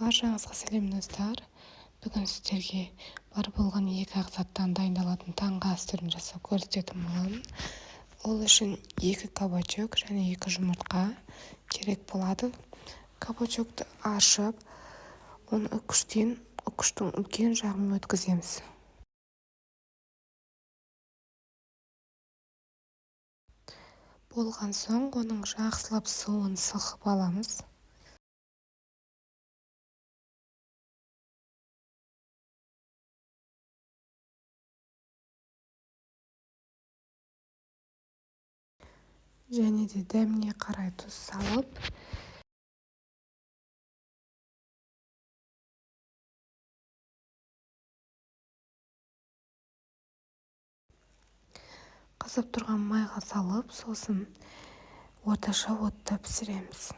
Баршаңызға сәлем, достар! Бүгін сіздерге бар болған екі-ақ заттан дайындалатын таңғы ас түрін жасап көрсететін боламын. Ол үшін 2 кабачок және 2 жұмыртқа керек болады. Кабачокты аршып, оны үкіштің үлкен жағымен өткіземіз. Болған соң оның жақсылап суын сылқып аламыз. Және де дәміне қарай тұз салып, қызып тұрған майға салып, сосын орташа отта пісіреміз.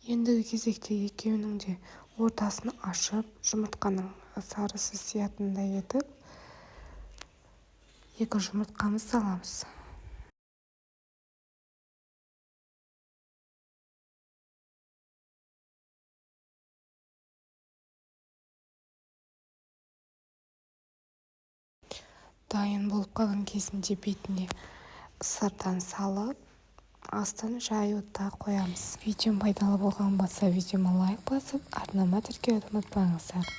Ендігі кезекте екеуінің де ортасын ашып, жұмыртқаның сарысы сиятындай етіп, 2 жұмыртқамызды саламыз. Дайын болып қалған кезінде бетіне сырдан салып, астын жай отта қоямыз. Видеом пайдалы болған болса, видеома лайк басып, арнама тіркелуді ұмытпаңыздар.